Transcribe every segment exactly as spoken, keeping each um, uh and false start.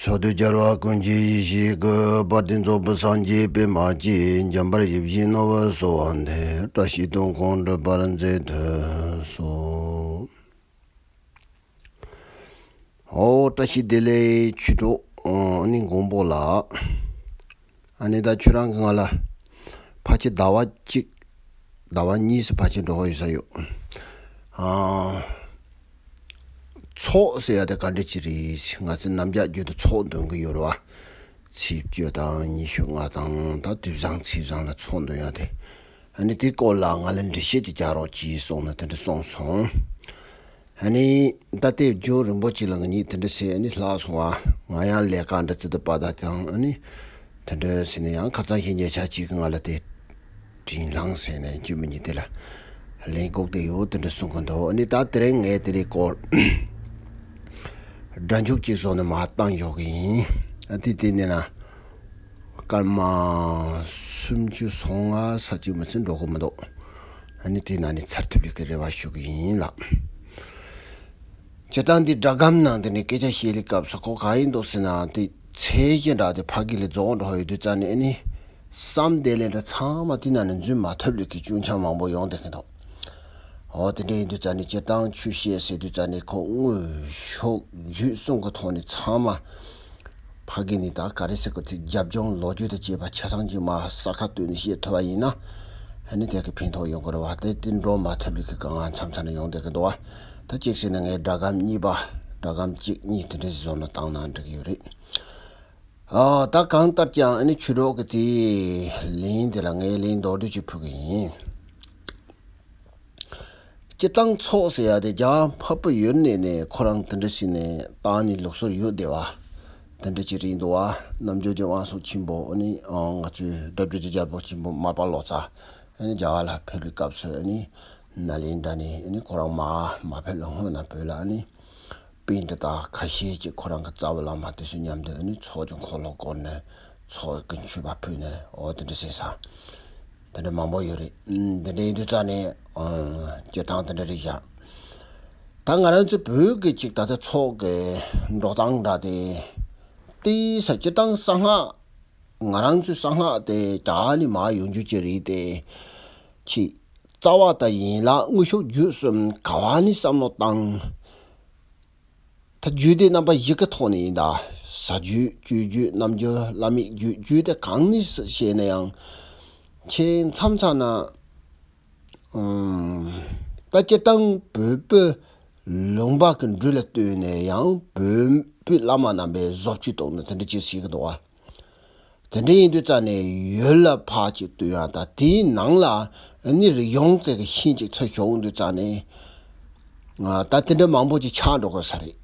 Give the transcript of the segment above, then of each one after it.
ཕྱོགས་དུས་རྒྱལ་བ་ཀུན་གྱི་ཡེ་ཤེས་ཀྱི། དཔལ་ལྡན་རྫོགས་པའི་སངས་རྒྱས་པདྨ་གྱིས། འཇམ་དཔལ་ཡིད་བཞིན་ནོར་བུ་གསོལ་བ་འདེབས། བཀྲ་ཤིས་དོན་ཀུན་འགྲུབ་པར་མཛད་དུ་གསོལ། ཨོ་བཀྲ་ཤིས་བདེ་ལེགས་ཆོས་གྲོགས། ཨ་ནི་མགོན་པོ་ལགས། ཨ་ནི་ད་ཁྱོད་རང་གིས་ང་ལ་ཕལ་ཆེར་ཟླ་བ་གཅིག་ཟླ་བ་གཉིས་སུ་ཕལ་ཆེར་འགྲོ་གི་ཡོད་ས་ཡོད། ཨ། ཚོགས་ཟེར་ཡ་དེ་ག་འདྲ་ཅིག་རེད། ང་ཚོ་ནམ་རྒྱག་རྒྱུན་དུ་ཚོགས་འདོན་གི་ཡོད་རེད་བ། ཚེས་བཅུ་དང་ཉི་ཤུ་ལྔ་དང་ད་དུས་བཟང་ཚེས་བཟང་ལ་ཚོགས་འདོན་ཡ་དེ། ཨ་ནི་དེའི་སྐོར་ལ་ང་ལ་འགྲེལ་བཤད་ཅིག་རྒྱག་རོགས་གྱིས་གསུངས་ནས་དེ་འདྲ་གསུངས་སོང་། ཨ་ནི་ད་ལྟའི་རྒྱུན་རིང་པོ་ཅིག་ལ་ང་གཉིས་དེ་འདྲ་ཟེར། ཨ་ནི་ལྷག་སོང་བ། ང་ཡང་ལས་ཀ་འདྲ་ཅིག་ཏུ་པ་ད་ཀྱང་། ཨ་ནི་དེ་འདྲ་ཟེར་ནས་ཡང་ཁ་སང་ཞིག་ཉེ་ཆར་ཅིག་གིས་ང་ལ་དེ་དྲིན་ལན་ཟེར་ནས་རྒྱུ་མི་ཉིད་དེ་ལ་ལན་ལྐོག་དེ་ཡོད་དེ་འདྲ་གསུང་གི་འདུག་ཨ་ནི་ད་དེ་རིང་ངས་དེ་རིང་སྐོར་སྒྲ་འཇུག་ཅིག་བཟོས་ནས་མར་བཏང་ཡོད་གི་ཡིན། ཨ་དེ་དེ་ནས་ན། སྐར་མ་སུམ་ཅུ་སོ་ལྔ་ས་བཅུ་མི་ཚད་འགྲོ་གི་མི་འདུག་ཨ་ནི་དེ་ན་ནི་ཚར་ཐུབ་ཡོད་ཀྱི་རེ་བ་ཞུ་གི་ཡིན་ལགས། སྤྱིར་བཏང་འདི་སྒྲ་སྒམ་ནང་དེ་ནི་སྐད་ཆ་བཤད་ལེ་སྐབས་སུ་ཁོ་ག་ཡིན་འདུག་ཟེར་ན། དེ་ཚད་གཞི་འདྲ་དེ་ཕ་གི་ལས་རྫོགས་འགྲོ་ཡོད་དུས་ཙང་ནས། ཨ་ནི་བསམ་དེ་ལས་འདྲ་ཚང་མ་དེ་ན་ནི་འཛུལ་མ་ཐུབ་ལེ་གི་ཅུང་ཆ་མང་པོ་ཡོང་བསྡད་ཀྱི་འདུག་འོ་དེ་འདྲ་ཡིན་དུས་ཙང་ནས་སྤྱིར་བཏང་ཆོས་བཤད་ཟེར་དུས་ཙང་ནས་ཁོ་དངོས་ཤུགས་རྒྱུད་གསུམ་གྱི་ཐོག་ནས་ཚང་མ་ཕ་གི་ནས་ད་ག་རེ་ཟེར་དགོས། དེ་རྒྱབ་ལྗོངས་ལོ་རྒྱུས་དང་བཅས་པ་ཆ་ཚང་ཅིག་མར་གསལ་ཁ་བཏོན་ནས་བཤད་ཐུབ་པ་ཡིན་ན། ཨ་ནི་དེ་གི་ཕན་ཐོགས་ཡོང་གི་རེད་བ། དེ་དེ་འགྲོ་མ་ཐུབ་ལེ་གི་དཀའ་ངལ་མཚམས་མཚམས་ནས་ཡོང་བསྡད་ཀྱི་འདུག་བ། ད་གཅིག་བྱས་ན་ངས་སྒྲ་སྒམ་གཉིས་པ། སྒྲ་སྒམ་གཅིག་གཉིས་དེ་འདྲ་བཟོས་ནས་བཏང་ན་འགྲིག་གི་ཡོད་རེད། ཨ། ད་གང་ལྟར་ཀྱང་ཨ་ནི་ཆོས་གྲོགས་ཀྱི་དེའི་ལན་དེ་ལ་ངས་ལན་མདོར་བསྡུས་ཅིག་ཕུལ་གི་ཡིན། སྤྱིར་བཏང་ཚོགས་ཟེར་ཡ་དེ་རྒྱ་འཕགས་པའི་ཡུལ་ནས་ནས་ཁོ་རང་དེ་འདྲ་ཞིག་ནས་བཏང་ནས་ལུགས་སྲོལ་ཡོད་བསྡད་པ། དེ་འདྲ་ཅིག་རེད་འདུག་བ། རྣམ་འགྱུར་གྱི་དབང་ཕྱུག་ཆེན་པོ། ཨ་ནི་ང་ཚོའི་སྒྲ་བསྒྱུར་གྱི་རྒྱལ་པོ་ཆེན་པོ་མར་པ་ལོ་ཙཱ་ཨ་ནི་རྒྱ་གར་ལ་ཕེབས་པའི་སྐབས་སུ། ཨ་ནི་ནཱ་ལེནྡྲ་ནས་ཨ་ནི་ཁོ་རང་མར་མ་ཕེབས་ལ་སྔོན་ན་བོད་ལ་ཨ་ནི་པཎྜི་ཏ་ཁ་ཤས་ཅིག་ཁོ་རང་གི་རྩ་བའི་བླ་མ་དེ་ཚོ་མཉམ་དུ་ཨ་ནི་ཚོགས་ཀྱི་འཁོར་ལོ་བསྐོར་ནས་ཚོགས་ཀྱི་མཆོད་པ་ཕུལ་ནས། འོ་དེ་འདྲ་བྱས་ས་དེ་འདྲ་མང་པོ་ཡོད་རེད། ཨུམ། དེ་འདྲ་ཡིན་དུས་ཙང་ནས། ཨ། སྤྱིར་བཏང་དེ་འདྲ་རེད་བཞག་ད་ང་རང་ཚོ་བོད་ཀྱི་ཅིག་ད་ལྟ་ཚོགས་ཀྱི་འགྲོ་སྟངས་འདྲ་དེ། དེ་ས་སྤྱིར་བཏང་གསང་སྔགས། ང་རང་ཚོའི་གསང་སྔགས་དེ་རྒྱ་གར་ནས་མར་ཡོང་རྒྱུ་ཅིག་རེད་དེ། ཅིག་རྩ་བ་དང་ཡན་ལག་དངོས་ཤུགས་བརྒྱུད་གསུམ་ག་བ་ནས་བསམ་བློ་བཏང་། ད་རྒྱུད་སྡེ་རྣམ་པ་བཞི་གི་ཐོག་ནས་ཡིན་ད། བཟའ་རྒྱུད། སྤྱོད་རྒྱུད། རྣལ་འབྱོར། བླ་མེད་རྒྱུད། རྒྱུད་སྡེ་གང་ནས་བཤད་ན་ཡང་། ཁྱེད་མཚམས་མཚམས་ན། ཨུམ། ད་སྤྱིར་བཏང་བོད་པའི་ལུང་པ་གི་འགྲོས་ལ་ལྟོས་ནས་ཡང་བོད་པའི་བླ་མ་རྣམ་པའི་བཟོ་བཅོས་གཏོང་ནས་དེ་འདྲ་ཅིག་བྱེད་ཀྱི་འདུག་བ། དེ་འདྲ་ཡིན་དུས་ཙང་ནས་ཡུལ་ལ་ཕར་ཅིག་ལྟོས་ཡང་། ད་དེའི་ནང་ལ་ནི་རིག་གཞུང་དེ་གི་ཤིང་ཅིག་ཚུར་ཞོག་འོང་དུས་ཙང་ནས། ཨ། ད་དེ་འདྲ་མང་པོ་ཅིག་ཆགས་འགྲོ་དགོས་ས་རེད།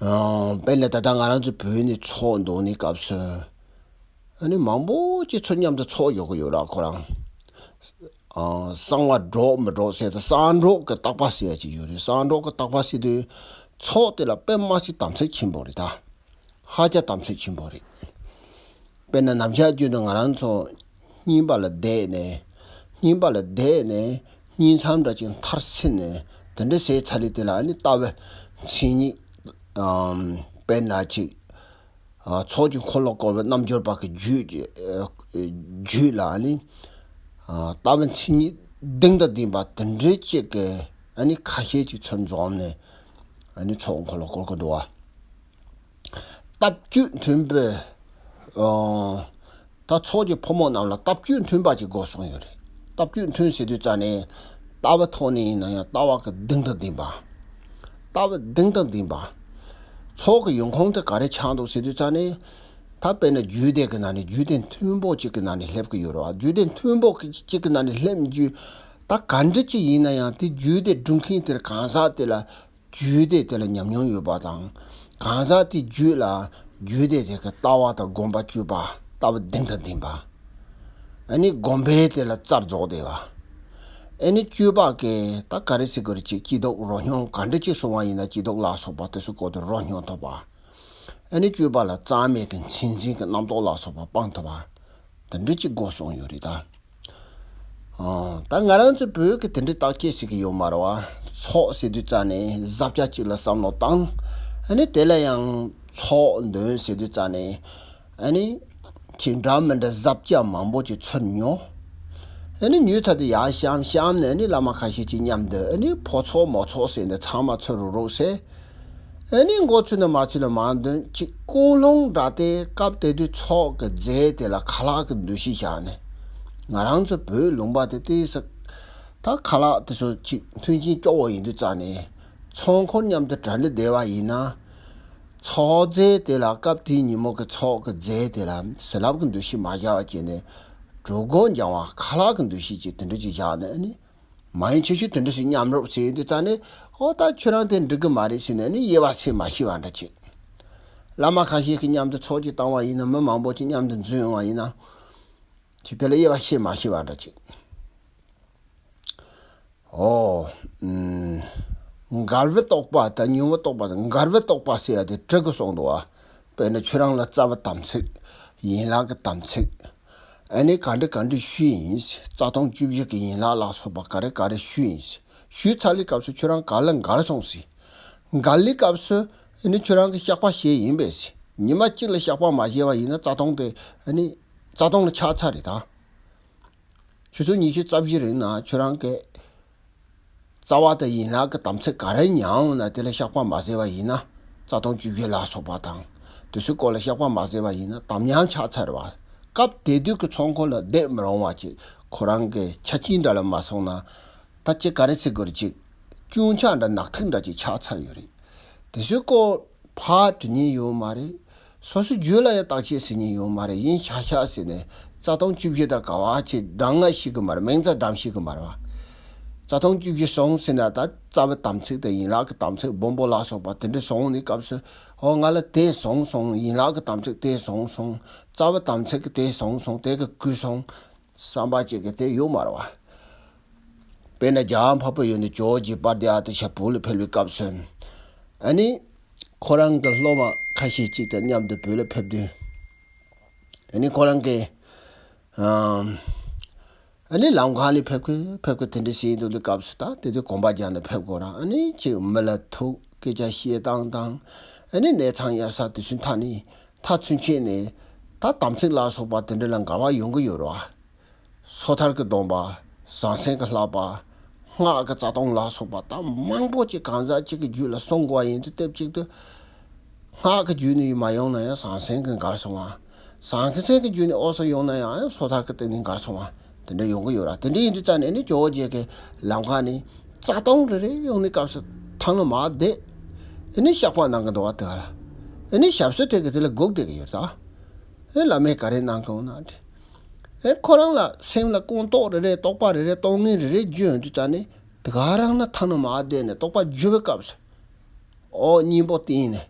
ཨ། དཔེར་ན་ད་ལྟ་ང་རང་ཚོ་བོད་ནས་ཚོགས་འདོན་ནས་སྐབས་སུ། ཨ་ནི་མང་པོ་ཅིག་ཚོ་མཉམ་དུ་ཚོགས་ཡོང་གི་ཡོད་ར། ཁོ་རང་། ཨ། གསང་བ་སྒྲོག་མི་སྒྲོག་ཟེར་ཏེ། གསང་སྒྲོག་གི་བརྟག་པ་ཟེར་ཡ་ཅིག་ཡོད་རེད། གསང་སྒྲོག་གི་བརྟག་པ་ཟེར་དུས་ཚོགས་དེ་ལ་དཔེ་མ་སྲིད་དམ་ཚིག་ཆེན་པོ་རེད་ད། ཧ་ཅང་དམ་ཚིག་ཆེན་པོ་རེད། དཔེར་ན་ནམ་ཞག་རྒྱུན་དུ་ང་རང་ཚོ་རྙིང་པ་ལ་བསྡད་ནས། རྙིང་པ་ལ་བསྡད་ནས་རྙིང་མཚམས་འདྲ་ཅིག་མཐར་ཕྱིན་ནས། དེ་འདྲ་ཟེར་ཚར་ལེ་དེ་ལ་ཨ་ནི་ལྟ་བའི་མཚན་ཉིད། ཨམ། དཔེར་ན་ཅིག་ཨ། ཚོགས་ཀྱི་འཁོར་ལོ་བསྐོར་བའི་རྣལ་འབྱོར་པ་གི་རྒྱུད་ཀྱི། ཨ། རྒྱུད་ལ་ཨ་ནི། ཨ། ལྟ་བའི་མཚན་ཉིད་གཏིང་དང་ལྡན་པ་དེ་འདྲའི་ཅིག་གི་ཨ་ནི་ཁ་ཤས་ཅིག་ཚུར་འཛོམས་ནས་ཨ་ནི་ཚོགས་འཁོར་ལོ་བསྐོར་གྱི་འདུག་བ། ལྟ་སྤྱོད་མཐུན་པའི། ཨ། ད་ཚོགས་ཀྱི་ཕོ་མོ་རྣམས་ལ་ལྟ་སྤྱོད་མཐུན་པ་ཅིག་དགོས་གསུངས་ཡོད་རེད། ལྟ་སྤྱོད་མཐུན་ཟེར་དུས་ཙང་ནས་ལྟ་བའི་ཐོག་ནས་ཡིན་ན་ཡང་ལྟ་བ་གི་གདེང་དང་ལྡན་པ། ལྟ་བའི་གདེང་དང་ལྡན་པ། ཚོགས་ཀྱི་ཡོང་ཁུངས་དེ་ག་རེ་ཆགས་འདུག་ཟེར་དུས་ཙང་ནས། ད་དཔེར་ན་རྒྱུད་སྡེ་གི་ནང་ནས་རྒྱུད་སྡེ་མཐུན་པོ་གཅིག་གི་ནང་ནས་སླེབས་ཀྱི་ཡོད་རེད་བ། རྒྱུད་སྡེ་མཐུན་པོ་གཅིག་གི་ནང་ནས་སླེབས་རྒྱུ། ད་ག་འདྲ་ཅིག་ཡིན་ན་ཡང་དེ་རྒྱུད་སྡེ་སྒྲུབ་མཁན་དེར་གང་ཟག་དེ་ལ། རྒྱུད་སྡེ་དེ་ལ་ཉམས་མྱོང་ཡོད་པ་དང་། གང་ཟག་དེའི་རྒྱུད་ལ་རྒྱུད་སྡེ་དེ་གི་ལྟ་བ་དང་སྒོམ་པ་སྤྱོད་པ། ལྟ་བ་གདེང་དང་ལྡན་པ། ཨ་ནི་སྒོམ་པས་དེ་ལ་རྩལ་རྫོགས་བསྡད་པ། ཨ་ནི་སྤྱོད་པ་གི་ད་ག་རེ་ཟེར་དགོས་རེད། ཅིག་སྐྱིད་སྡུག་རོ་སྙོམས་ག་འདྲ་ཅིག་སོང་བ་ཡིན་ན་སྐྱིད་སྡུག་ལ་སོགས་པ་དེ་ཚོ་སྐོར་དུ་རོ་སྙོམས་ཐུབ་པ། ཨ་ནི་སྤྱོད་པ་ལ་གཙང་མའི་གི་མཚན་འཛིན་གྱི་རྣམ་རྟོག་ལ་སོགས་པ་སྤང་ཐུབ་པ། དེ་འདྲ་ཅིག་དགོས་གསུངས་ཡོད་རེད་ད། ཨ། ད་ང་རང་ཚོ་བོད་ཀྱི་དེ་འདྲའི་བརྟག་དཔྱད་ཟེར་གྱི་ཡོད་མ་རེད་བ། ཚོགས་ཟེར་དུས་ཙང་ནས་བཟའ་བཅའ་གཅིག་ལ་བསམ་བློ་བཏང་། ཨ་ནི་དེ་ལ་ཡང་ ཚོགས་འདོན་ཟེར་དུས་ཙ་ནས་ཨ་ནི་ཁྱེད་འདྲ་མི་འདྲ་གཟབ་རྒྱས་མང་པོ་ཅིག་ཚུར་ཉོ། ཨ་ནི་ཉོས་ཚར་དུས་ཡར་བཤམས་བཤམས་ནས་ཨ་ནི་བླ་མ་ཁ་ཤས་ཅིག་མཉམ་དུ་ཨ་ནི་ཕོ་ཚོགས་མོ་ཚོགས་ཟེར་ནས་ཚང་མ་ཚུར་རུག་རུག་ཟེར། ཨ་ནི་མགོ་ཚུགས་ནས་མ་ཚུགས་ལ་མ་འདོན་ཅིག་ཀུན་སློང་འདྲ་སྟེ་སྐབས་དེ་དུས་ཚོགས་ཀྱི་རྫས་དེ་ལ་ཁ་ལག་གི་འདུ་ཤེས་བཞག་ནས། ང་རང་ཚོ་བོད་ལུང་པ་དེ་ཏོག་ཙམ་ད་ཁ་ལག་དེ་ཚོ་ཅིག་མཐུན་རྐྱེན་སྐྱོ་བོ་ཡིན་དུས་ཙ་ནས་ཚོགས་འཁོར་མཉམ་དུ་གྲ་སྒྲིག་བསྡད་པ་ཡིན་ན། ཚོགས་རྫས་དེ་ལ་སྐབས་དེའི་ཉིན་མོ་གི་ཚོགས་ཀྱི་རྫས་དེ་ལ་ཟས་ལྷག་གི་འདུ་ཤེས་མ་བཞག་པ་བྱས་ནས་གྲོད་ཁོག་འགྱངས་པ་ཁ་ལག་གི་འདུ་ཤེས་ཅིག་དེ་འདྲ་ཅིག་བཞག་ནས་ཨ་ནི། མ་ཡིན་ཆེ་ཤོས་དེ་འདྲ་ཞིག་མཉམ་རུབ་བྱས་ཡོང་དུས་ཙ་ནས་ཨོ་ད་ཁྱོད་རང་དེ་འགྲིག་གི་མ་རེད་ཟེར་ནས་ནི་དབྱེ་བ་ཕྱེ་མ་ཤེས་པ་འདྲ་ཅིག་བླ་མ་ཁ་ཤས་ཀྱིས་མཉམ་དུ་ཚོགས་ཅིག་བཏང་བ་ཡིན་ན་མི་མང་པོ་ཅིག་མཉམ་དུ་འཛུལ་ཡོང་བ་ཡིན་ན། ཅིག་དེ་ལ་དབྱེ་བ་ཕྱེ་མ་ཤེས་པ་འདྲ་ཅིག་ཨོ། ཨུམ། འགལ་བའི་རྟོག་པ་དང་ཉོན་མོངས་རྟོག་པ་དང་འགལ་བའི་རྟོག་པ་ཟེར་ཡ་དེ་དྲུག་གི་གསུངས་འདུག་བ། དཔེར་ན་ཁྱོད་རང་ལ་རྩ་བའི་དམ་ཚིག་ཡན་ལག་གི་དམ་ཚིག་ཨ་ནི་ག་འདྲ་ག་འདྲ་ཞུས་ཡིན། རྩ་ལྟུང་བཅུ་བཞི་གི་ཡན་ལག་ལ་སོགས་པ་ག་རེ་ག་རེ་ཞུས་ཡིན། ཞུས་ཚར་བའི་སྐབས་སུ་ཁྱོད་རང་ག་ལ་འགལ་སོང་ཟེར། འགལ་བའི་སྐབས་སུ་ཨ་ནི་ཁྱོད་རང་གི་བཤགས་པ་བཞེས་ཡིན་པས་ཟེར། ཉི་མ་གཅིག་ལ་བཤགས་པ་མ་བཞེས་པ་ཡིན་ན་རྩ་ལྟུང་དེ་ཨ་ནི་རྩ་ལྟུང་ལ་ཆགས་ཚར་རེད་ད། ཆུ་ཚོད་ཉི་ཤུ་རྩ་བཞི་རིང་ན་ཁྱོད་རང་གི་རྩ་བ་དང་ཡན་ལག་གི་དམ་ཚིག་ག་རེ་ཉམས་ན་དེ་ལ་བཤགས་པ་མ་བྱས་པ་ཡིན་ན་རྩ་ལྟུང་བཅུ་བཞི་ལ་སོགས་པ་དང་། དེ་ཚོའི་སྐོར་ལ་བཤགས་པ་མ་བྱས་པ་ཡིན་ན་དམ་ཉམས་ཆགས་ཚར་བ། སྐབས་དེ་དུས་ཀྱི་ཚོགས་འཁོར་ལ་བསྡད་མི་རུང་བ་ཅིག་ཁོ་རང་གི་ཆ་རྐྱེན་འདྲ་ལ་མ་སོང་ན། ད་ཅི་ག་རེ་བྱེད་དགོས་རེད་ཅིག་སྐྱོན་ཆ་འདྲ་ནག་ཐིག་འདྲ་ཅིག་ཆགས་ཚར་ཡོད་རེད། དེ་ཚོའི་སྐོར། ཕར་དྲི་ཉན་ཡོད་མ་རེད། སོ་སོའི་རྒྱུད་ལ་ཡང་བརྟག་དཔྱད་བྱེད་ཉན་ཡོད་མ་རེད། ཡིན་ཤག་ཤག་ཟེར་ནས་རྩ་ལྟུང་བཅུ་བཞི་དང་ག་བ་ཆེ་འགྲངས་ང་ཤེས་གི་མ་རེད། མིང་ཙམ་འགྲངས་ཤེས་གི་མ་རེད་བ། རྩ་ལྟུང་བཅུ་བཞི་སོང་ཟེར་ན་ད་རྩ་བའི་དམ་ཚིག་དང་ཡན་ལག་གི་དམ་ཚིག་སྦོམ་པོ་ལ་སོགས་པ་དེ་འདྲ་སོང་ནས་སྐབས་སུ་ཨོ་ང་ལ་དེ་སོང་སོང་། ཡན་ལག་གི་དམ་ཚིག་དེ་སོང་སོང་། རྩ་བའི་དམ་ཚིག་གི་དེ་སོང་སོང་། དེ་གི་ཀུན་སོང་། བསམ་པ་ཅིག་གི་དེ་ཡོད་མ་རེད་བ། དཔེར་ན་རྒྱལ་བ་འཕགས་པའི་ཡུལ་ནས་ཇོ་བོ་རྗེ་དཔལ་ལྡན་ཨ་ཏི་ཤ་བོད་ལ་ཕེབས་པའི་སྐབས་སུ། ཨ་ནི། ཁོ་རང་གི་སློབ་མ་ཁ་ཤས་ཅིག་དང་མཉམ་དུ་བོད་ལ་ཕེབས་དུས། ཨ་ནི་ཁོ་རང་གི། ཨ་ནི་ལམ་ཁ་ནས་ཕེབས་ཀི་ཕེབས་ཀི་དེ་འདྲ་བྱེད་འདུག་པའི་སྐབས་སུ་ད་དེ་དུས་གོམ་པ་རྒྱག་ནས་ཕེབས་དགོས་ར། ཨ་ནི་ཅིག་མི་ལ་ཐུག་སྐད་ཆ་བཤད་སྟངས་དང་། ཨ་ནི་གནས་ཚང་ཡར་ས་དེ་ཚུན་མཐའ་ནས་མཐའ་ཚུན་ཆད་ནས་ད་དམ་ཚིག་ལ་སོགས་པ་དེ་འདྲ་ལ་འགལ་བ་ཡོང་གི་ཡོད་རེད་བ། སོ་ཐར་གྱི་སྡོམ་པ། ཟང་ཟིང་གི་བསླབ་པ། སྔགས་ཀྱི་རྩ་ལྟུང་ལ་སོགས་པ་ད་མང་པོ་ཅིག་གང་ཟག་གཅིག་གི་རྒྱུད་ལ་སོང་དགོས་པ་ཡིན་དུས་སྟབས་གཅིག་ཏུ། སྔགས་ཀྱི་རྒྱུད་ནས་མ་ཡོང་ན་ཡང་ཟང་ཟིང་གི་འགལ་སོང་བ། ཟང་ཟིང་གི་རྒྱུད་ནས་འོ་སོ་ཡོང་ན་ཡང་སོ་ཐར་གྱི་སྟེང་ནས་འགལ་སོང་བ། དེ་འདྲ་ཡོང་གི་ཡོད་ར། དེ་འདྲ་ཡིན་དུས་ཙང་ནས་ནི་ཇོ་བོ་རྗེ་གི་ལམ་ཁ་ནས་རྩ་ལྟུང་རེ་རེ་ཡོང་ནས་སྐབས་སུ་ཐང་ལ་མར་བསྡད། ཨེ་ནི་བཤགས་པ་གནང་གི་འདུག་བ་དེ་ག་ལ། ཨེ་ནི་ཞབས་སོར་དེ་གི་དེ་ལ་སྒུག་བསྡད་ཀྱི་ཡོད་ར། ཨེ་བླ་མས་ག་རེ་གནང་གི་འོང་ན་དེ། ཨེ་ཁོ་རང་ལ་སེམས་ལ་ཀུན་རྟོག་རེ་རེ་རྟོག་པ་རེ་རེ་རྟོག་ངན་རེ་རེ་བརྗོད་ཡོང་དུས་ཙང་ནས་དེ་ག་རང་ལ་ཐང་ལ་མར་བསྡད་ནས་རྟོག་པ་འཇུ་བའི་སྐབས་སུ། ཨོ་གཉེན་པོ་བསྟེན་ནས།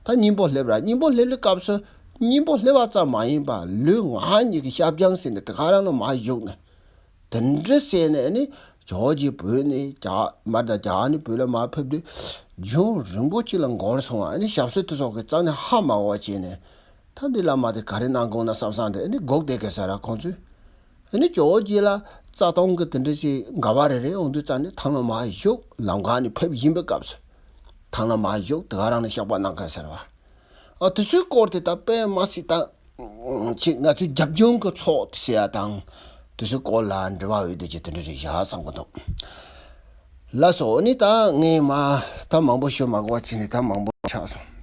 ད་གཉེན་པོ་སླེབས་ར། གཉེན་པོ་སླེབས་པའི་སྐབས་སུ་གཉེན་པོ་སླེབས་པ་ཙམ་མ་ཡིན་པར་ལུས་ངག་གཉིས་ཀྱི་ཤ་སྦྱང་ཟེར་ནས་དེ་ག་རང་ལ་མར་བཞུགས་ནས། དེ་འདྲ་བྱས་ནས་ནི་ཇོ་བོ་རྗེ་བོད་ནས་རྒྱ་མར་དང་རྒྱ་ནས་བོད་ལ་མར་ཕེབས་དུས་རྒྱུན་རིང་པོ་ཅིག་ལ་འགོར་སོང་བ། ནི་ཞབས་སོར་དེ་ཚོ་གི་རྩ་ནས་ཧ་མ་གོ་བ་བྱས་ནས། ད་འདི་བླ་མ་དེ་ག་རེ་གནང་དགོས་ན་བསམ་བསམ་དེ་ནི་སྒུག་བསྡད་ཀྱི་ས་ར་ཁོང་ཚོས། ཨ་ནི་ཇོ་བོ་རྗེ་ལ་རྩ་ལྟུང་གི་དེ་འདྲ་ཞིག་འགལ་བ་རེ་རེ་འོང་དུས་ཙང་ནི་ཐང་ལ་མར་བཞུགས། ལམ་ཁ་ནས་ཕེབས་བཞིན་པའི་སྐབས་སུ་ཐང་ལ་མར་བཞུགས། དེ་ག་རང་ནས་བཤགས་པ་གནང་མཁན་ཟེར་བ། ཨ་དེ་ཚོའི་སྐོར་དེ་ད་དཔེ་མ་སྲིད་ད་ཅིག་ང་ཚོའི་རྒྱབ་ལྗོངས་ཀྱི་ཚོགས་ཟེར་ཡ་དང་དེ་ཚོའི་སྐོར་ལ་འབྲེལ་བ་ཡོད་དེ་ཅིག་དེ་འདྲ་རེད་བཞག་བསམ་གི་འདུག་ལགས་སོ། ཨ་ནི་ད་ངས་མ་ད་མང་པོ་ཞུ་མ་དགོས་པ་བྱས་ནས་ད་མང་པོ་ཆགས་སོང་།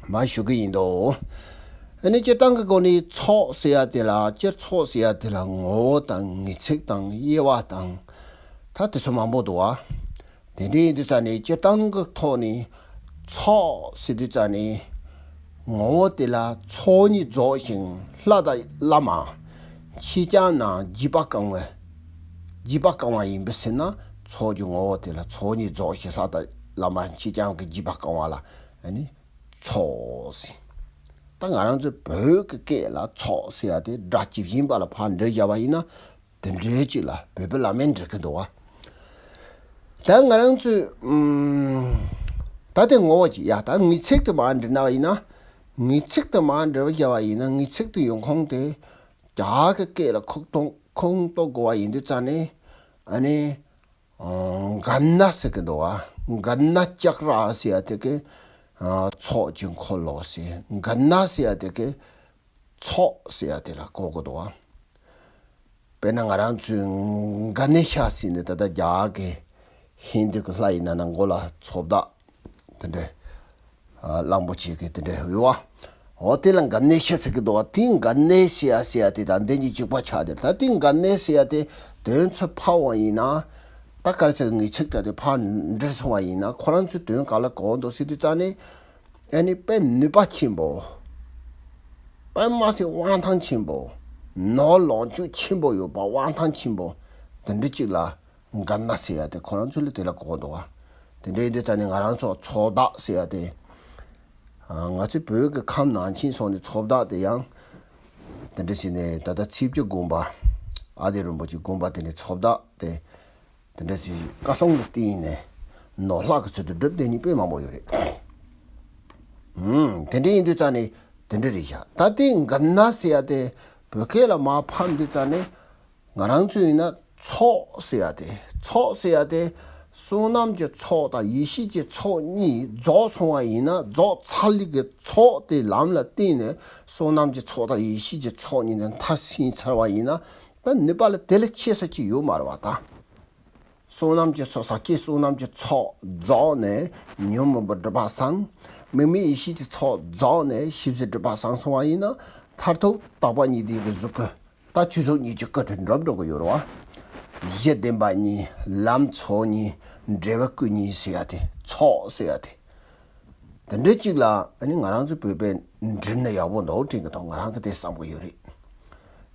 མ་ཞུ་གི་ཡིན་དོ། ཨ་ནི་སྤྱིར་བཏང་གི་སྒོ་ནས་ཚོགས་ཟེར་ཡ་དེ་ལ་སྤྱིར་ཚོགས་ཟེར་ཡ་དེ་ལ་ངོ་བོ་དང་ངེས་ཚིག་དང་དབྱེ་བ་དང་ད་དེ་ཚོ་མང་པོ་འདུག་བ། དེ་འདྲ་ཡིན་དུས་ཙང་ནས་སྤྱིར་བཏང་གི་ཐོག་ནས་ཚོགས་ཟེར་དུས་ཙང་ནས་ངོ་བོ་དེ་ལ་ཚོགས་གཉིས་རྫོགས་ཤིང་ལྷ་དང་བླ་མ་མཆིས་ཀྱང་ན་འཇིགས་པ་བསྐང་བས། འཇིགས་པ་བསྐང་བ་ཡིན་པས་ཟེར་ན་ཚོགས་ཀྱི་ངོ་བོ་དེ་ལ་ཚོགས་གཉིས་རྫོགས་ཤིང་ལྷ་དང་བླ་མ་མཆིས་ཀྱང་གི་འཇིགས་པ་བསྐང་བ་ལ་ཨ་ནི་ཚོགས་ཟེར། ད་ང་རང་ཚོའི་བོད་ཀྱི་སྐད་ལ་ཚོགས་ཟེར་ཡ་དེ་སྒྲ་ཇི་བཞིན་པ་ལ་ཕར་འབྲི་བཞག་པ་ཡིན་ན། དེ་འདྲའི་ཅིག་ལ་བོད་པའི་བླ་མས་འབྲི་གི་འདུག་བ། ད་ང་རང་ཚོས་ཨུམ། ད་དེ་ངོ་བོ་ཅིག་ཡ་ད་ངེས་ཚིག་ཏུ་མར་འབྲི་ན་བ་ཡིན་ན། ངེས་ཚིག་ཏུ་མར་འབྲི་བ་བྱ་བ་ཡིན་ན་ངེས་ཚིག་ཏུ་ཡོང་ཁུངས་དེ་རྒྱ་གི་སྐད་ལ་ཁུངས་གཏོགས་ཁུངས་གཏོགས་དགོས་པ་ཡིན་དུས་ཙང་ནས་ཨ་ནི། ག་ན་ཟེར་གི་འདུག་བ། ག་ན་ལྕགས་ར་ཟེར་ཡ་དེ་གི། ཚོགས་ཀྱི་འཁོར་ལོ་ཟེར། ག་ན་ཟེར་ཡ་དེ་གི་ཚོགས་ཟེར་ཡ་དེ་ལ་གོ་དགོས་འདུག་བ། དཔེར་ན་ང་རང་ཚོའི་ག་ནས་ཤ་ཟིན་ནས་ད་ལྟ་རྒྱ་གི་ཧིན་དུ་གི་ལྷ་ཡི་ནང་ན་མགོ་ལ་ཚོགས་བདག་དེ་འདྲ་གླང་པོ་ཆེ་གི་དེ་འདྲ་ཡོད་བ། འོ་དེ་ལ་ག་ནས་ཤ་ཟེར་གི་འདུག་བ། དེ་ག་ནས་ཤ་ཟེར་ཡ་དེ་དང་འདི་གཉིས་གཅིག་པ་ཆགས་དེ། ད་དེ་ག་ནས་ཤ་ཟེར་ཡ་དེ་དོན་ཚུར་ཕབ་པ་ཡིན་ན། ད་ག་རེ་ཟེར། ངེས་ཚིག་དེ་ཕར་འདྲེས་སོང་བ་ཡིན་ན། ཁོ་རང་ཚོའི་དོན་ག་ལ་གོ་འདུག་ཟེར་དུས་ཙ་ནས། ཨ་ནི་དཔེ་ནུས་པ་ཆེན་པོ། དཔེ་མ་སྲིད་དབང་ཐང་ཆེན་པོ། ནོར་ལོངས་སྤྱོད་ཆེན་པོ་ཡོད་པ། དབང་ཐང་ཆེན་པོ་དེ་འདྲ་ཅིག་ལ་ག་ན་ཟེར་ཡ་དེ་ཁོ་རང་ཚོ་ལ་དེ་ལ་གོ་འདུག་བ། དེ་འདྲ་ཡིན་དུས་ཙ་ནས་ང་རང་ཚོ་ཚོགས་བདག་ཟེར་ཡ་དེ། ང་ཚོའི་བོད་ཀྱི་ཁམས་ནང་ཆེན་སོང་ནས་ཚོགས་བདག་དེ་ཡང་དེ་འདྲ་ཟེར་ནས། ད་ལྟ་ཚེས་བཅུ་དགོངས་པ། ཨ་ཏི་རིན་པོ་ཆེ་དགོངས་པ་དེ་ནས་ཚོགས་བདག་དེ། དེ་འདྲ་ཞིག་བཀའ་གསུང་ལ་བརྟེན་ནས་ནོར་ལྷག་གི་ཚུལ་དུ་སྒྲུབ་བསྡད་མཁན་དཔེ་མང་པོ་ཡོད་རེད། ཨུམ། དེ་འདྲ་ཡིན་དུས་ཙ་ནས་དེ་འདྲ་རེད་ཤག་ད་དེ་ག་ན་ཟེར་ཡ་དེ་བོད་སྐད་ལ་མར་ཕབ་དུས་ཙ་ནས། ང་རང་ཚོ་ཡིན་ན་ཚོགས་ཟེར་ཡ་དེ། ཚོགས་ཟེར་ཡ་དེ་བསོད་ནམས་ཀྱི་ཚོགས་དང་ཡེ་ཤེས་ཀྱི་ཚོགས་གཉིས་རྫོགས་སོང་བ་ཡིན་ན། རྫོགས་ཚར་ལུགས་ཀྱི་ཚོགས་དེ་ལམ་ལ་བརྟེན་ནས་བསོད་ནམས་ཀྱི་ཚོགས་དང་ཡེ་ཤེས་ཀྱི་ཚོགས་གཉིས་དེ་མཐར་ཕྱིན་ཚར་བ་ཡིན་ན། ད་ནུས་པ་ལ་དེ་ལས་ཆེ་ས་ཅིག་ཡོད་མ་རེད་བ་ད། བསོད་ནམས་ཀྱི་ཚོགས། ས་སྐྱེས་བསོད་ནམས་ཀྱི་ཚོགས་རྫོགས་ནས་ཉོན་མོངས་པའི་སྒྲིབ་པ་སངས། དམིགས་མེད་ཡེ་ཤེས་ཀྱི་ཚོགས་རྫོགས་ནས་ཞི་བའི་སྒྲིབ་པ་སངས་སོང་བ་ཡིན་ན། མཐར་ཐུག་རྟག་པ་ཉིད་ལྡན་གྱི་གཟུགས་སྐུ། ད་ཆོས་གཟུགས་གཉིས་ཀྱི་སྐུ་དེ་འགྲུབ་འགྲོ་གི་ཡོད་རེད་བ། གཞི་བདེན་པ་གཉིས། ལམ་ཚོགས་གཉིས། འབྲས་བུ་སྐུ་གཉིས་ཟེར་ཡ་དེ། ཚོགས་ཟེར་ཡ་དེ། དེ་འདྲའི་གཅིག་ལ་ཨ་ནི་ང་རང་ཚོ་བོད་པས་འབྲི་ན་ཡག་པོ་འདུག་དྲན་གྱི་འདུག་ང་རང་གིས་དེ་བསམ་གྱི་ཡོད་རེད།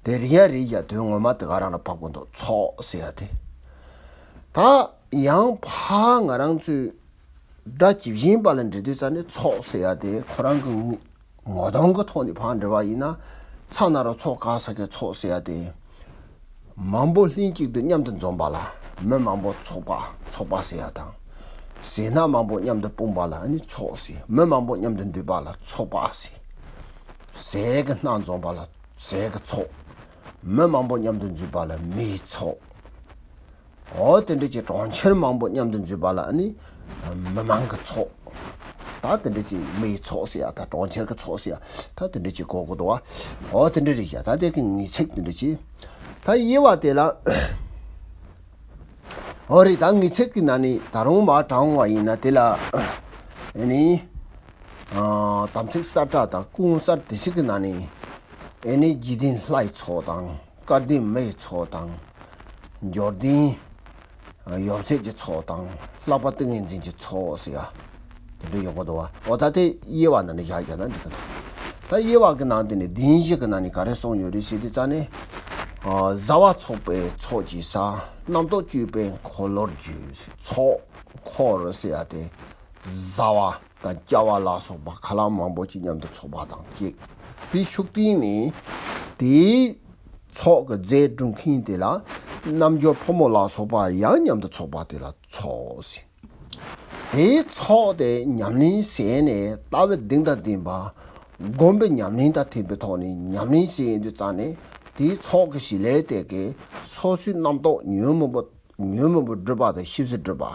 དེ་རེད་ཡ་རེད་ཡ། དོན་ངོ་མ་དེ་ག་རང་ལ་བབས་ཀྱི་འདུག་ཚོགས་ཟེར་ཡ་དེ། ད་ཡང་ཕར་ང་རང་ཚོས་སྒྲ་ཇི་བཞིན་པ་ལ་འབྲི་དུས་ཙ་ནས་ཚོགས་ཟེར་ཡ་དེ་ཁོ་རང་གི་ངོས་ངོ་གདོང་གི་ཐོག་ནས་ཕར་འབྲི་བ་ཡིན་ན། ཚ་ན་རོ་ཚོ་ག་ས་གི་ཚོགས་ཟེར་ཡ་དེ། མང་པོ་ལྷན་ཅིག་ཏུ་མཉམ་དུ་འཛོམས་པ་ལ། མི་མང་པོ་ཚོགས་པ། ཚོགས་པ་ཟེར་ཡ་དང་། ཟས་སྣ་མང་པོ་མཉམ་དུ་སྤུངས་པ་ལ་ཨ་ནི་ཚོགས་ཟེར། མི་མང་པོ་མཉམ་དུ་འདུས་པ་ལ་ཚོགས་པ་ཟེར། ཟས་ཀྱི་སྣ་འཛོམས་པ་ལ་ཟས་ཀྱི་ཚོགས། མི་མང་པོ་མཉམ་དུ་འཛོམས་པ་ལ་མིའི་ཚོགས། འོ་དེ་འདྲ་ཅིག་གྲོང་ཁྱེར་མང་པོ་མཉམ་དུ་འཛོམས་པ་ལ་ཨ་ནི་མི་མང་གི་ཚོགས། ད་དེ་འདྲ་ཅིག་མིའི་ཚོགས་ཟེར་ཡ་དང་གྲོང་ཁྱེར་གྱི་ཚོགས་ཟེར་ཡ། ད་དེ་འདྲ་ཅིག་གོ་དགོས་འདུག་བ། འོ་དེ་འདྲ་རེད་ཤག་ད་དེ་གི་ངེས་ཚིག་དེ་འདྲ་ཅིག་ད་དབྱེ་བ་དེ་ལ། འོ་རེད། ད་ངེས་ཚིག་གི་ནང་ནས་ད་རུང་མར་དྲངས་པ་ཡིན་ན། དེ་ལ་ཨ་ནི་ཨ་དམ་ཚིག་གསལ་བསྒྲགས་དང་ཀུན་གསལ་སྡེ་བཞི་གི་ནང་ནས། ཨེ་ནི་འཇིག་རྟེན་ལྷའི་ཚོགས་དང་། སྐལ་ལྡན་མིའི་ཚོགས་དང་། འབྱོར་ལྡན་ཡབ་སྲས་ཀྱི་ཚོགས་དང་། ལྷག་པར་ཏིང་ངེ་འཛིན་གྱི་ཚོགས་ཟེར་ཡ་དེ་འདྲ་ཡོང་གི་འདུག་བ། འོ་ད་དེ་དབྱེ་བ་ནང་ནས་བཞག་བཞག་ན་འགྲིག་གི་འདུག་ད་དབྱེ་བ་གི་ནང་དེ་ནས་བདེན་བཞི་གི་ནང་ནས་ག་རེ་གསུངས་ཡོད་རེད་ཟེར་དུས་ཙ་ནས། ཨ་བཟའ་བ་ཚོགས་པའི་ཚོགས་ཀྱི་ས། རྣམ་རྟོག་བཅས་པའི་འཁོར་ལོར་བརྗོད། ཚོགས་འཁོར་ཟེར་ཡ་དེ་བཟའ་བ། དང་བཅའ་བ་ལ་སོགས་པ་ཁ་ལག་མང་པོ་ཅིག་མཉམ་དུ་ཚོགས་པ་དང་གཅིག་དེའི་ཤུགས་བསྟན་ནས་དེའི་ཚོགས་ཀྱི་རྫས་སྒྲུབ་མཁན་དེ་ལ། རྣལ་འབྱོར་ཕོ་མོ་ལ་སོགས་པ་ཡང་མཉམ་དུ་ཚོགས་པ་དེ་ལ་ཚོགས་ཟེར། དེའི་ཚོགས་དེ་ཉམས་ལེན་བྱས་ནས། ལྟ་བའི་གདེང་དང་ལྡན་པ། སྒོམ་པའི་ཉམས་ལེན་དང་མཐུན་པའི་ཐོག་ནས་ཉམས་ལེན་བྱས་ཡོང་དུས་ཙ་ནས། དེའི་ཚོགས་ཀྱི་བྱེད་ལས་དེ་གིས་སོ་སོའི་རྣམ་རྟོག་ཉོན་མོངས་པ། ཉོན་མོངས་པའི་སྒྲིབ་པ་དང་ཞི་བའི་སྒྲིབ་པ།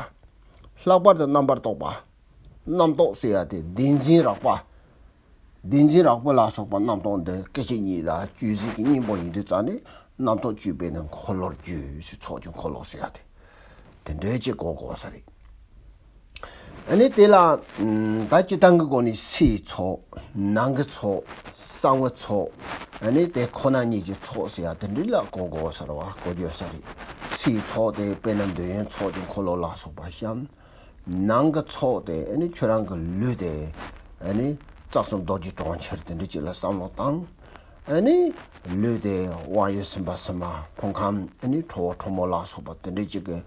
ལྷག་པར་དུ་རྣམ་པར་རྟོག་པ། རྣམ་རྟོག་ཟེར་ཡ་དེ་བདེན་འཛིན་རགས་པ། བདེན་འཛིན་རགས་པ་ལ་སོགས་པ་རྣམ་རྟོག་འདི་སྐད་ཅིག་ཉིད་ལ་བཅོས་ཟིན་གྱི་གཉེན་པོ་ཡིན་དུས་ཙ་ནས། རྣམ་རྟོག་བཅས་པའི་ནི་འཁོར་ལོར་བརྗོད་ཟེར། ཚོགས་ཀྱི་འཁོར་ལོ་ཟེར་ཡ་དེ། དེ་འདྲའི་ཅིག་གོ་དགོས་ས་རེད། ཨ་ནི་དེ་ལ་ཨམ་ད་སྤྱིར་བཏང་གི་སྒོ་ནས་ཕྱིའི་ཚོགས། ནང་གི་ཚོགས། གསང་བའི་ཚོགས། ཨ་ནི་དེ་ཁོ་ན་ཉིད་ཀྱི་ཚོགས་ཟེར་ཡ་དེ་འདྲ་ལ་གོ་དགོས་ས་རེད་བ། གོ་རྒྱུ་ས་རེད། ཕྱིའི་ཚོགས་དེ་དཔེར་ན་འདོད་ཡོན་ཚོགས་ཀྱི་འཁོར་ལོ་ལ་སོགས་པ་བཤམས། ནང་གི་ཚོགས་དེ་ཨ་ནི་ཁྱོད་རང་གི་ལུས་དེ་ཨ་ནི་རྩ་གསུམ་རྡོ་རྗེ་གྲོང་ཁྱེར་དེ་འདྲ་ཅིག་ལ་བསམ་བློ་བཏང་། ཨ་ནི་ལུས་དེ་དབང་ཡུལ་སེམས་དཔའ་སེམས་མ། ཕུང་ཁམས་ཨ་ནི་ཁྲོ་བོ་ཁྲོ་མོ་ལ་སོགས་པ་དེ་འདྲ་ཅིག་གི་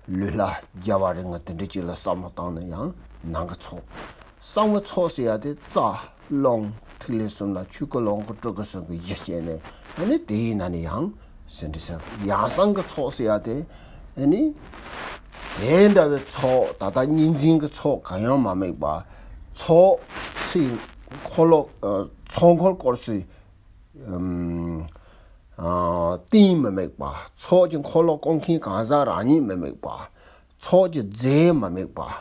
ལུས་ལ་རྒྱལ་བ་རིགས་ལྔ་དེ་འདྲ་ཅིག་ལ་བསམ་བློ་བཏང་ན་ཡང་ནང་གི་ཚོགས། གསང་བའི་ཚོགས་ཟེར་ཡ་དེ་རྩ་རླུང་ཐིག་ལེ་གསུམ་ལ་ཆོས་སྐུ་ལོངས་སྐུ་སྤྲུལ་སྐུ་གསུམ་གྱི་གཞི་བྱས་ནས། ཨ་ནི་དེའི་ནང་ནས་ཡང་ཟིན་བྲིས་ཟེར། ཡང་གསང་གི་ཚོགས་ཟེར་ཡ་དེ་ཨ་ནི་དེ་འདྲ་བའི་ཚོགས། ད་ལྟ་གཉིས་འཛིན་གྱི་ཚོགས་གང་ཡང་མ་དམིགས་པ། ཚོགས་ཕྱིའི་འཁོར་ལོ། ཨ་ཚོགས་འཁོར་བསྐོར་སའི་ཨམ་ཨ་རྟེན་མི་དམིགས་པ། ཚོགས་ཀྱི་འཁོར་ལོ་བསྐོར་མཁན་གང་ཟག་རང་ཉིད་མི་དམིགས་པ། ཚོགས་ཀྱི་རྫས་མི་དམིགས་པ།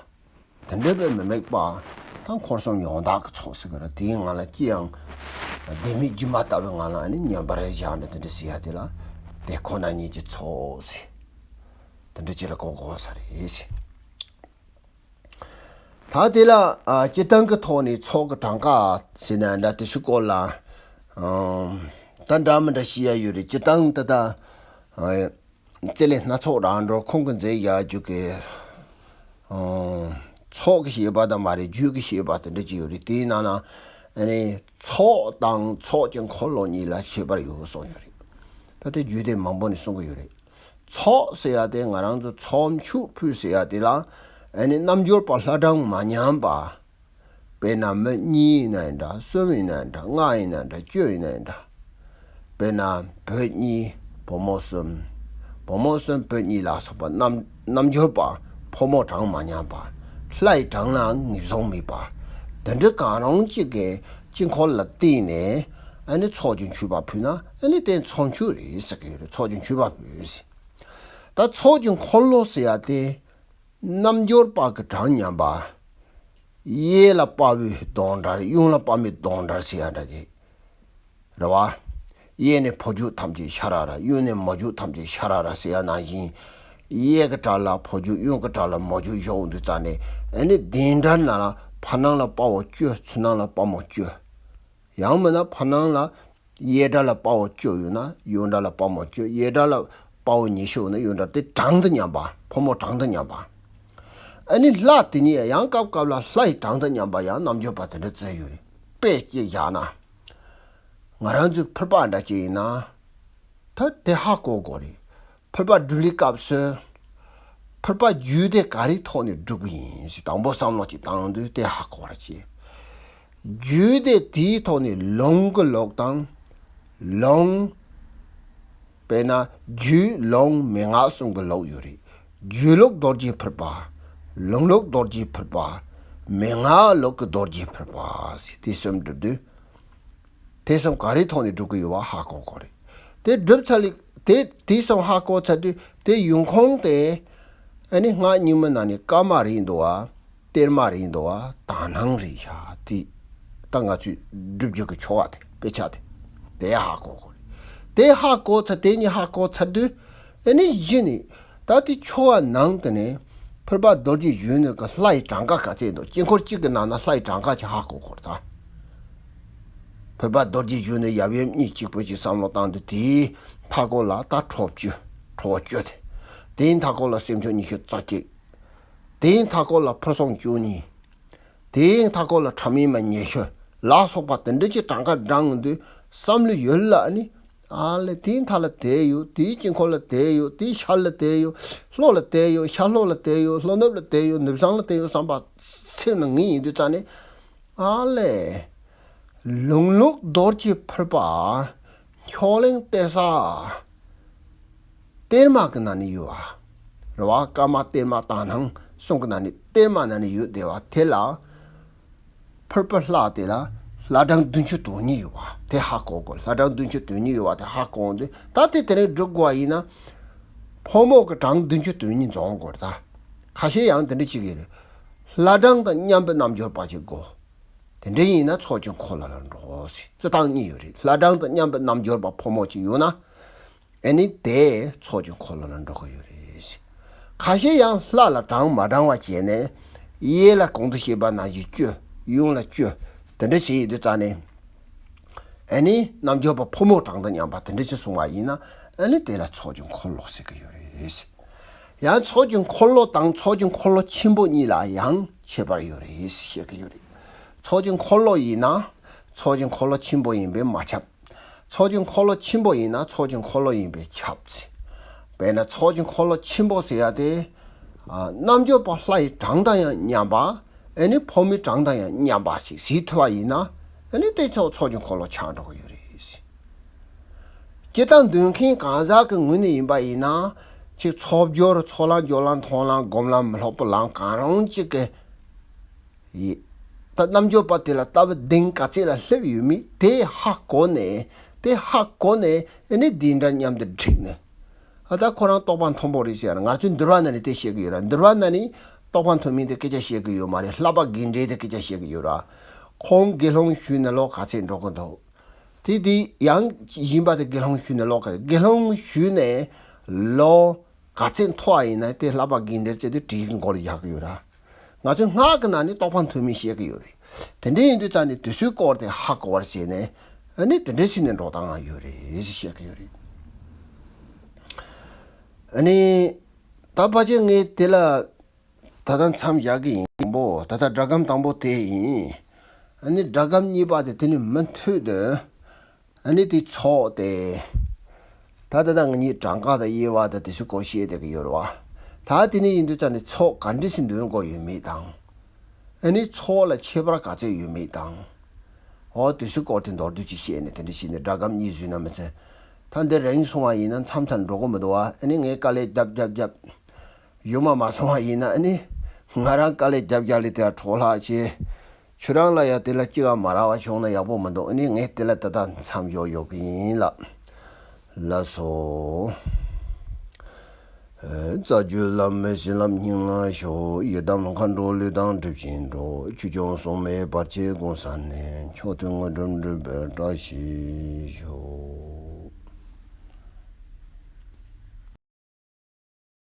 དེ་འདྲ་བས་མི་དམིགས་པ། ད་འཁོར་གསུམ་ཡང་དག་གི་ཚོགས་ཟེར་གི་རེད། དེའི་ངང་ལ་ཅི་ཡང་ལྡེ་མིག་སྒྱུ་མ་ལྟ་བུའི་ངང་ལ་ཨ་ནི་མཉམ་པར་བཞག་འདྲ་དེ་འདྲ་ཟེར་ཡ་དེ་ལ་དེ་ཁོ་ན་ཉིད་ཀྱི་ཚོགས་ཟེར། དེ་འདྲ་ཅིག་ལ་གོ་དགོས་ས་རེད་ཟེར། ད་དེ་ལ་ཨ་སྤྱིར་བཏང་གི་ཐོག་ནས་ཚོགས་ཀྱི་གྲངས་ཀ་ཟེར་ན་འདྲ་དེ་ཚོའི་སྐོར་ལ་ཨམ་ད་འདྲ་མི་འདྲ་བཤད་ཡ་ཡོད་རེད། སྤྱིར་བཏང་དེ་ད་ཨ་རྩེ་ལེ་སྣ་ཚོགས་རང་གྲོལ་ཁོང་གིས་མཛད་ཡག་རྒྱུ་གི་ཨ་ཚོགས་ཀྱི་བཤད་པ་དང་མ་རེད། རྒྱུད་ཀྱི་བཤད་པ་དེ་འདྲ་ཅིག་ཡོད་རེད། དེའི་ནང་ན་ཨ་ནི་ཚོགས་དང་ཚོགས་ཀྱི་འཁོར་ལོ་གཉིས་ལ་ཁྱད་པར་ཡོད་གསུངས་ཡོད་རེད། ད་དེ་རྒྱུད་སྡེ་མང་པོ་ནས་གསུང་གི་ཡོད་རེད། ཚོགས་ཟེར་ཡ་དེ་ང་རང་ཚོ་ཚོགས་མཆོད་ཕུལ་ཟེར་ཡ་དེ་ལ་ཨ་ནི་རྣལ་འབྱོར་པ་ལྷ་གྲངས་མ་ཉམས་པ། དཔེར་ན་མི་གཉིས་ཡིན་ན་འདྲ། གསུམ་ཡིན་ན་འདྲ། ལྔ་ཡིན་ན་འདྲ། བཅུ་ཡིན་ན་འདྲ། དཔེར་ན་བུ་གཉིས་བུ་མོ་གསུམ། བུ་མོ་གསུམ་བུ་གཉིས་ལ་སོགས་པ་རྣམ་རྣལ་འབྱོར་པ་ཕོ་མོ་གྲངས་མ་ཉམས་པ། ལྷའི་གྲངས་ལའང་ངེས་བཟུང་མེད་པ། དེ་འདྲ་གང་རུང་གཅིག་གི་དཀྱིལ་འཁོར་ལ་བརྟེན་ནས་ཨ་ནི་ཚོགས་ཀྱི་མཆོད་པ་ཕུལ་ན་ཨ་ནི་དེ་ཚོགས་མཆོད་རེད་ཟེར་གི་ཡོད་རེད། ཚོགས་ཀྱི་མཆོད་པ་ཕུལ་ཟེར། ད་ཚོགས་ཀྱི་འཁོར་ལོ་ཟེར་ཡ་དེ། རྣལ་འབྱོར་པ་གི་གྲངས་མཉམ་པ། གཡས་ལ་དཔའ་བོའི་གདོང་འདྲ། གཡོན་ལ་དཔའ་མོའི་གདོང་འདྲ་ཟེར་ཡ་འདྲ་གི་རེད་བ། གཡས་ནས་ཕོ་རྒྱུད་ཐམས་ཅད་ཤ་ར་ར། གཡོན་ནས་མོ་རྒྱུད་ཐམས་ཅད་ཤ་ར་ར་ཟེར་ཡ་ནང་བཞིན། གཡས་ཀྱི་གྲས་ལ་ཕོ་རྒྱུད། གཡོན་གྱི་གྲས་ལ་མོ་རྒྱུད་བཞག་འོང་དུས་ཙ་ནས་ཨ་ནི་གདན་འདྲ་ན་ལ་ཕ་ནང་ལ་དཔའ་བོ་བཅུ། ཚུར་ནང་ལ་དཔའ་མོ་བཅུ། ཡང་མིན་ན་ཕ་ནང་ལ་གཡས་གྲས་ལ་དཔའ་བོ་བཅུ་ཡོད་ན་གཡོན་གྲས་ལ་དཔའ་མོ་བཅུ། གཡས་གྲས་ལ་དཔའ་བོ་ཉི་ཤུ་ཡོད་ན་གཡོན་གྲས། དེ་གྲངས་དང་མཉམ་པ། ཕོ་མོ་གྲངས་དང་མཉམ་པ། ཨ་ནི་ལྷ་དེ་ཉིད་ཡང་སྐབས་སྐབས་ལ་ལྷའི་གྲངས་དང་མཉམ་པ་ཡང་རྣལ་འབྱོར་པ་དེ་འདྲ་བཙལ་ཡོད་རེད། དཔེ་གཅིག་བཞག་ན། ང་རང་ཚོའི་ཕུར་པ་འདྲ་ཅིག་ཡིན་ན། ད་དེ་ཧ་གོ་དགོས་རེད། ཕུར་པ་སྒྲུབ་ལུགས་སྐབས་སུ། ཕུར་པ་རྒྱུད་སྡེ་ག་རེའི་ཐོག་ནས་སྒྲུབ་ཀྱི་ཡིན་ཞེས་དང་པོ་བསམ་བློ་ཅིག་བཏང་དུས་དེ་ཧ་གོ་བར་བྱེད། རྒྱུད་སྡེ་དེའི་ཐོག་ནས་ལུང་གི་ལུགས་དང་། ལུང་། དཔེར་ན་རྒྱུད་ལུང་མན་ངག་གསུམ་གྱི་ལུགས་ཡོད་རེད། རྒྱུད་ལུགས་རྡོ་རྗེ་ཕུར་པ། ལུང་ལུགས་རྡོ་རྗེ་ཕུར་པ། མན་ངག་ལུགས་ཀྱི་རྡོ་རྗེ་ཕུར་པ་ཟེར་དེ་གསུམ་སྒྲུབ་དུས། དེ་གསུམ་ག་རེའི་ཐོག་ནས་སྒྲུབ་ཀྱི་ཡོད་པ་ཧ་གོ་དགོས་རེད། དེ་སྒྲུབ་ཚར་ལ་དེ་དེ་གསུམ་ཧ་གོ་ཚར་དུས་དེ་ཡོང་ཁུངས་དེ་ཨ་ནི་སྔགས་རྙིང་མ་ནང་ནས་བཀའ་མ་རེད་འདུག་བ། གཏེར་མ་རེད་འདུག་བ། དག་སྣང་རེད་ཤག་དེ། ད་ང་ཚོས་སྒྲུབ་རྒྱུ་གི་ཆོ་ག་དེ་དཔེ་ཆ་དེ་དེ་ཧ་གོ་དགོས་རེད། དེ་ཧ་གོ་ཚར། དེ་གཉིས་ཧ་གོ་ཚར་དུས་ཨ་ནི་གཞི་ནས། ད་དེ་ཆོ་ག་ནང་དུ་ནས་ཕུར་པ་རྡོ་རྗེ་གཞོན་ནུ་གི་ལྷའི་གྲངས་ཀ་ག་ཚད་འདུག་དཀྱིལ་འཁོར་གཅིག་གི་ནང་ན་ལྷའི་གྲངས་ཀ་ཅིག་ཧ་གོ་དགོས་རེད་ད། ཕུར་པ་རྡོ་རྗེ་གཞོན་ནུ་ཡབ་ཡུམ་གཉིས་གཅིག་པུ་ཅིག་བསམ་བློ་བཏང་དུས་དེའི་མཐའ་སྐོར་ལ་ད་ཁྲོ་བཅུ། ཁྲོ་བོ་བཅུ་དེ། དེའི་མཐའ་སྐོར་ལ་སེམས་ཅན་ཉི་ཤུ་རྩ་གཅིག་དེའི་མཐའ་སྐོར་ལ་ཕུར་སྲུང་བཅུ་གཉིས། དེའི་མཐའ་སྐོར་ལ་ཁྲམ་ཡིན་མ་ཉི་ཤུ་ལ་སོགས་པ་དེ་འདྲ་ཅིག་གྲངས་ཀ་བགྲངས་དུས་བསམ་བློ་ཡོད་ལ་ཨ་ནི། ཨ་ལས་དེའི་མཐའ་ལ་དེ་ཡོད། དེའི་དཀྱིལ་འཁོར་ལ་དེ་ཡོད། དེའི་ཤར་ལ་དེ་ཡོད། ལྷོ་ལ་དེ་ཡོད། ཤར་ལྷོ་ལ་དེ་ཡོད། ལྷོ་ནུབ་ལ་དེ་ཡོད། ནུབ་བྱང་ལ་དེ་ཡོད་བསམ་པ་སེམས་ནང་ངེས་ཡིན་དུས་ཙ་ནས། ཨ་ལས། ལུང་ལུགས་རྡོ་རྗེ་ཕུར་པ། ཕྱོགས་གླེང་གཏེར་གསར། གཏེར་མ་གི་ནང་ནས་ཡོད་པ། རེད་བ། བཀའ་མ་གཏེར་མ་དག་སྣང་གསུམ་གི་ནང་ནས་གཏེར་མ་ནང་ནས་ཡོད་བསྡད་པ་དེ་ལ། ཕུར་པ་ལྷ་དེ་ལ་ལྷ་གྲངས་བདུན་ཅུ་དོན་གཉིས་ཡོད་པ་དེ་ཧ་གོ་དགོས། ལྷ་གྲངས་བདུན་ཅུ་དོན་གཉིས་ཡོད་པ་དེ་ཧ་གོ་འོང་དུས་ད་དེ་དེ་རིང་སྒྲུབ་དགོས་པ་ཡིན་ན། ཕོ་མོ་གི་གྲངས་བདུན་ཅུ་དོན་གཉིས་འཛོམས་དགོས་རེད་ད། ཁ་ཤས་ཡང་དེ་འདྲ་ཅིག་གི་རེད། ལྷ་གྲངས་དང་མཉམ་པའི་རྣལ་འབྱོར་པ་ཅིག་དགོས། དེ་འདྲ་ཡིན་ན་ཚོགས་ཀྱི་འཁོར་ལོ་ལ་འགྲོ་ཟེར། རྩི་སྟངས་གཉིས་ཡོད་རེད། ལྷ་གྲངས་དང་མཉམ་པའི་རྣལ་འབྱོར་པ་ཕོ་མོ་ཅིག་ཡོད་ན། ཨ་ནི་དེ་ཚོགས་ཀྱི་འཁོར་ལོ་ལ་འགྲོ་གི་ཡོད་རེད་ཟེར། ཁ་ཤས་ཡང་ལྷ་ལ་གྲངས་མ་བགྲང་བ་བྱས་ནས་གཡས་ལ་གོང་དུ་བཤད་པ་ནང་བཞིན་བཅུ། གཡོན་ལ་བཅུ། དེ་འདྲ་བྱས་ཡོད་དུས་ཙ་ནས། ཨ་ནི་རྣལ་འབྱོར་པ་ཕོ་མོ་གྲངས་དང་མཉམ་པ་དེ་འདྲ་ཅིག་སོང་བ་ཡིན་ན་ཨ་ནི་དེ་ལ་ཚོགས་ཀྱི་འཁོར་ལོ་ཟེར་གི་ཡོད་རེད་ཟེར། ཡང་ཚོགས་ཀྱི་འཁོར་ལོ་དང་ཚོགས་ཀྱི་འཁོར་ལོ་ཆེན་པོ་གཉིས་ལ་ཡང་ཁྱད་པར་ཡོད་རེད་ཟེར་བཤད་གི་ཡོད་རེད། ཚོགས་ཀྱི་འཁོར་ལོ་ཡིན་ན་ཚོགས་ཀྱི་འཁོར་ལོ་ཆེན་པོ་ཡིན་པས་མ་ཁྱབ། ཚོགས་ཀྱི་འཁོར་ལོ་ཆེན་པོ་ཡིན་ན་ཚོགས་ཀྱི་འཁོར་ལོ་ཡིན་པས་ཁྱབ་ཟེར། དཔེར་ན་ཚོགས་ཀྱི་འཁོར་ལོ་ཆེན་པོ་ཟེར་ཡ་དེ། ཨ། རྣལ་འབྱོར་པ་ལྷ་ཡི་གྲངས་དང་ཡང་མཉམ་པ། ཨ་ནི་ཕོ་མོའི་གྲངས་དང་ཡང་མཉམ་པ་ཞིག་གཟིགས་ཐུབ་པ་ཡིན་ན། ཨ་ནི་དེ་ཚོ་ཚོགས་ཀྱི་འཁོར་ལོ་ཆགས་འགྲོ་གི་ཡོད་རེད་ཟེར། སྤྱིར་བཏང་འདོན་མཁན་གང་ཟག་གི་ངོས་ནས་ཡིན་པ་ཡིན་ན། ཅིག་ཚོགས་སྦྱོར་ཚོགས་ལམ་སྦྱོར་ལམ་མཐོང་ལམ་སྒོམ་ལམ་མི་སློབ་པའི་ལམ་གང་རུང་ཅིག་གི་ཡིན། ད་རྣལ་འབྱོར་པ་དེ་ལ་ལྟ་བའི་གདེང་ག་ཚད་ལ་སླེབས་ཡོད་མེད་དེ་ཧ་གོ་ནས། དེ་ཧ་གོ་ནས་ཨ་ནི་འདི་འདྲ་མཉམ་དུ་བསྒྲིགས་ནས། ཨ། ད་ཁོ་རང་རྟོགས་པ་མཐོན་པོ་རེད་ཟེར་ཡ་ང་ཚོས་འདུལ་བ་ནང་ནས་དེ་བཤད་གི་ཡོད་ར། འདུལ་བ་ནང་ནས་ རྟོགས་པ་མཐོ་དམན་དེ་སྐད་ཆ་བཤད་ཀྱི་ཡོད་མ་རེད། བསླབ་པ་རྒན་གྲས་དེ་སྐད་ཆ་བཤད་ཀྱི་ཡོད་ར། ཁོང་དགེ་སློང་ཞུས་ནས་ལོ་ག་ཚད་འགྲོ་གི་འདུག་དེ་དེ་ཡང་ཡིན་པ་དེ་དགེ་སློང་ཞུས་ནས་ལོ་ག་དགེ་སློང་ཞུས་ནས་ལོ་ག་ཚད་མཐོ་བ་ཡིན་ན་དེ་བསླབ་པ་རྒན་གྲས་བྱས་ཏེ་བྲིས་ཀྱི་མགོ་ལ་བཞག་གི་ཡོད་ར། ང་ཚོའི་སྔགས་ཀྱི་ནང་ནས་རྟོགས་པ་མཐོ་དམན་བཤད་ཀྱི་ཡོད་རེད། དེ་འདྲ་ཡིན་དུས་ཙང་ནས་དེ་ཚོའི་སྐོར་དེ་ཧ་གོ་བར་བྱས་ནས་ཨ་ནི་དེ་འདྲ་བྱས་ནས་འགྲོ་སྟངས་ཡོད་རེད་ཞེས་བཤད་ཀྱི་ཡོད་རེད། ཨ་ནི་ད་ཕལ་ཆེར་ངས་དེ་ལ་ད་ལྟ་མཚམས་བཞག་གི་ཡིན། དང་པོ་ད་ལྟ་སྒྲ་སྒམ་དང་པོ་དེ་ཡིན། ཨ་ནི་སྒྲ་སྒམ་གཉིས་པ་དེ་དེ་ནི་མུ་མཐུད་དུ་ཨ་ནི་དེ་ཚོགས་ཏེ། ད་ལྟ་ད་ང་གཉིས་གྲངས་ཀ་དང་དབྱེ་བ་དང་དེ་ཚོ་སྐོར་བཤད་བསྡད་ཀྱི་ཡོད་རེད་བ། ད་དེ་ནས་ཡིན་དུས་ཙང་ནས་ཚོགས་ག་འདྲ་ཞིག་འདོན་དགོས་ཡོད་མེད་དང་། ཨ་ནི་ཚོགས་ལ་ཁྱད་པར་ག་ཚོད་ཡོད་མེད་དང་། འོ་དེ་ཚོ་སྐོར་དེ་མདོར་བསྡུས་ཅིག་བཤད་ནས་དེ་འདྲ་བྱས་ནས་སྒྲ་སྒམ་གཉིས་བཟོས་ན་མི་ཚད། ད་འདི་རིང་སོང་བ་ཡིན་ན་མཚམས་མཚམས་འགྲོ་གི་མི་འདུག་བ། ཨ་ནི་ངས་དཀའ་ལས་རྒྱབ་རྒྱབ་རྒྱབ། ཡོང་མ་མ་སོང་བ་ཡིན་ན་ཨ་ནི་ང་རང་དཀའ་ལས་རྒྱབ་རྒྱབ་ལས་དེ་འཕྲོ་བརླག་བྱས། ཁྱོད་རང་ལ་ཡང་དེ་ལ་ཅི་ག་མ་རག་པ་བྱུང་ན་ཡག་པོ་མི་འདུག་ཨ་ནི་ངས་དེ་ལ་ད་ལྟ་མཚམས་འཇོག་ཡོད་ཀྱི་ཡིན་ལགས། ལགས་སོ། རྩ་བརྒྱུད་བླ་མའི་བྱིན་རླབས་སྙིང་ལ་ཞུགས། ཡི་དམ་མཁའ་འགྲོ་ལུས་དང་གྲིབ་ཅན་འགྲོ། ཆོས་སྐྱོང་སྲུང་མའི་བར་ཆད་ཀུན་བསལ་ནས། མཆོག་ཐུན་དངོས་གྲུབ་འགྲུབ་པའི་བཀྲ་ཤིས་ཤོག།